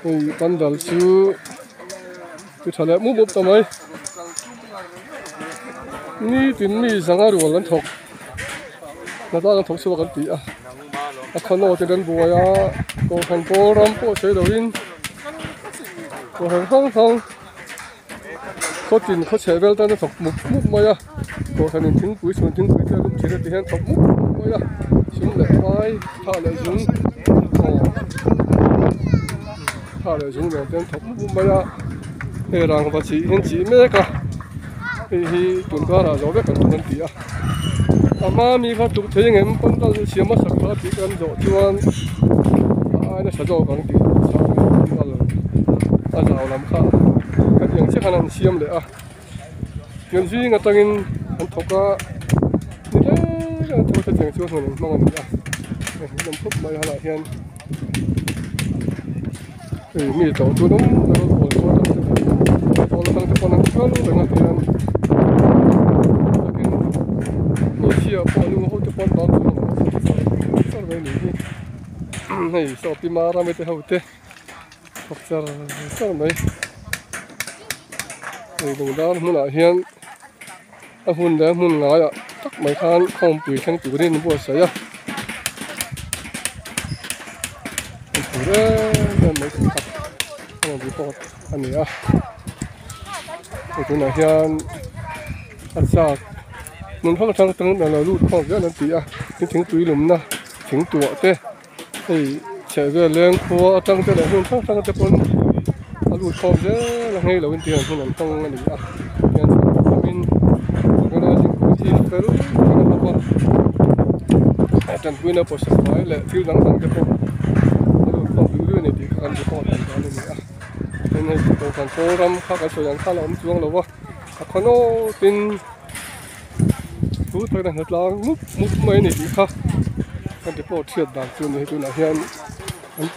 Hei pandal chu ti tha leh mup mup ta mai nitin mi zanga rual an thawk hna tan an thawk chhuak an ti a a khawnaw te an buai a kohhran pawl ram pawh sawi loin kohhran hrang hrang khaw tin khaw chheh vel tan a thawk mup mup mai a kohhran in thingpui chhun thingpui te a lum thin a ti hian thawk mup mup mai a sum leh pai thla leh zung aw thla leh zung nen te an thawk mup mup mai a hei rangva chih hi an chih mek a hei hi tun karah zawh vek an tum an ti a a hma mi kha tuk thei ang em pandal siam hmasak kha tih kan zawh chuan a ai nasa zawk ang tih pandal a zau lam kha khatiang chiah khan an siam leh a tichuan zing atangin an thawk a nileng an thawk a chutiang chuan hun an hmang a ni a hei lam khawp mai halai hian hei mi tawh chu an awm reng a pawl pawl te pawl atang te pawn an kal reng a tihian takin hmeichhia pawh nu ho te pawn bang chu an awm char char mai a nih hi hei saw pi marami te ho te. Thawk char char mai hei lungdar hmunah hian a hun leh a hmun ngaiah tak mai khan khawmpui thleng turin an buatsaih a an pui em em mai thei tak a rawn report a ni a hei tunah hian a chak hmun hrang hrang atangin a lo lut khawm zel an ti a tin thingpui lumna thing tuah te. Hei chhehvel leng khua atang te leh hmun hrang hrang te pawn a lut khawm zel a nghei lo in tiang hun an hmang a ni a tiang chhung awmin organizing committee fel tak an awm a tanpuina pawisa fai leh thil dang dang te pawh a lut khawm duh duh a ni tih kha kan report dan dan a ni a tin hei dawhkan pawl ram kha kan sawi ang khan a awm chuang lo a a khaw nawt in. Chu tawina hna tlang mup mup mai a ni tih kha kan report hriat dan chu a ni tunah hian an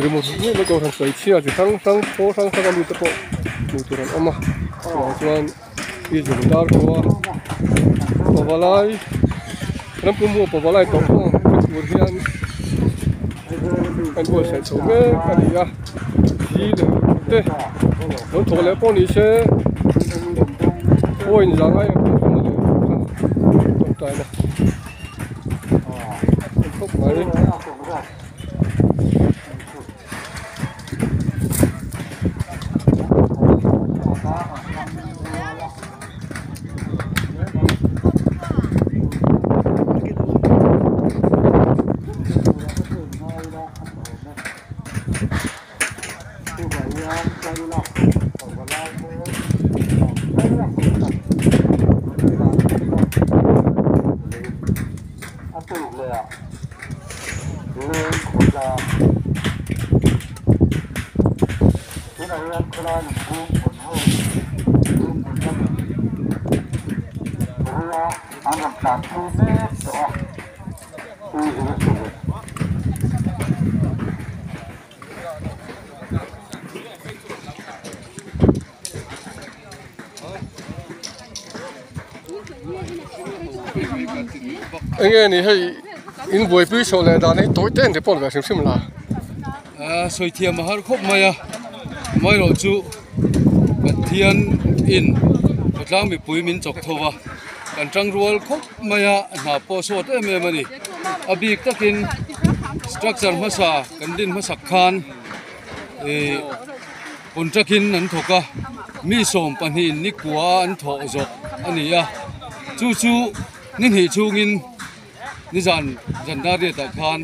remote ngei mai kohhran sawi chhia chi hrang hrang pawl hrang hrang a mi te pawh hmuh tur an awm a chuvang chuan i zung dar khua pavalai rampum ho pavalai tawh pawh hre tur hian an buatsaih chho mek a ni a thi leh te lo thawk leh pawh ni se. Point za ngai ang tih chu mawle kha tawngtai na a khawp mai. Enge ni hei in buaipui chhoh leh dan hi tawi te an report ve hrim hrim la. A sawi thiam a har khawp mai a amaherawh chu Pathian in khawtlang mipui min chawk tho va kan tangrual khawp mai a hna pawh sawt em em a ni a bik takin structure hmasa kan din hmasak khan ih contract in an thawk a mi 12 in nikua an thawh zawh a ni a chu chu ni hnih chhungin nizan zan dar riat ah khan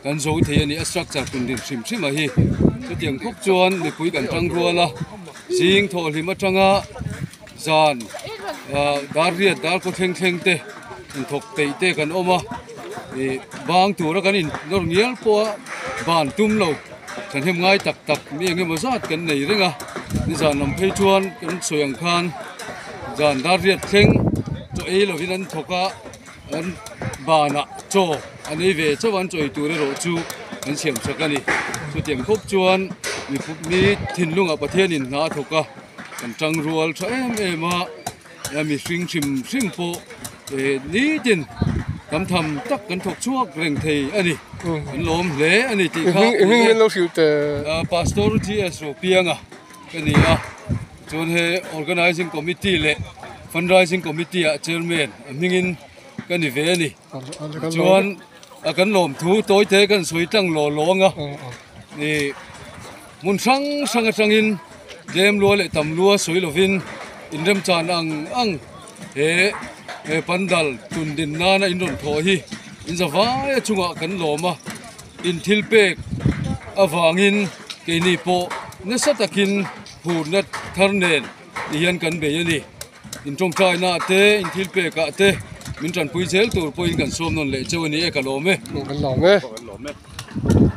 kan zo thei a ni a structure kun din hrim hrim a hi chutiang khawp chuan mipui kan tang rual a zing thawhhlim atanga zan ah dar riat dar khaw thleng thleng te inthawk peih te kan awm a ih bang tura kan in nawr ngial pawh a ban tum lo thahnem ngai tak tak mi eng emaw zat kan nei reng a nizan lam phei chuan kan sawi ang khan zan dar riat thleng chaw ei lovin an thawk a an banah chaw an ei ve chauh a an chaw ei tur erawh chu an siam sak a ni chutiang khawp chuan mi thinlungah Pathianin hna a thawk a kan tangrual tha em em a. A mihring hrim hrim pawh eh nitin Tam tham tak kan thawk chhuak reng thei a ni. Kan lawm hle a ni tih kha. I hming min lo hrilh teh. Pastor GS Ropianga ka ni a, chuan he Organising Committee leh Fundraising Committee ah Chairman a hmingin ka ni ve a ni. Chuan a kan lawmthu tawi te kan sawi tlang law law ang a, ih hmun hrang hrang atangin tlem lua leh tam lua sawi lovin inremchan ang ang he he pandal tun din nana in rawn thawh hi in za vai a chungah kan lawm a, in thil pek avangin keini pawh nasa takin phurna thar nen ti hian kan bei a ni. In tawngtaina ah te, in thil pek ah te min tanpui zel tur pawhin kan sawm nawn leh cheu a ni e, ka lawm e. Kan lawm e.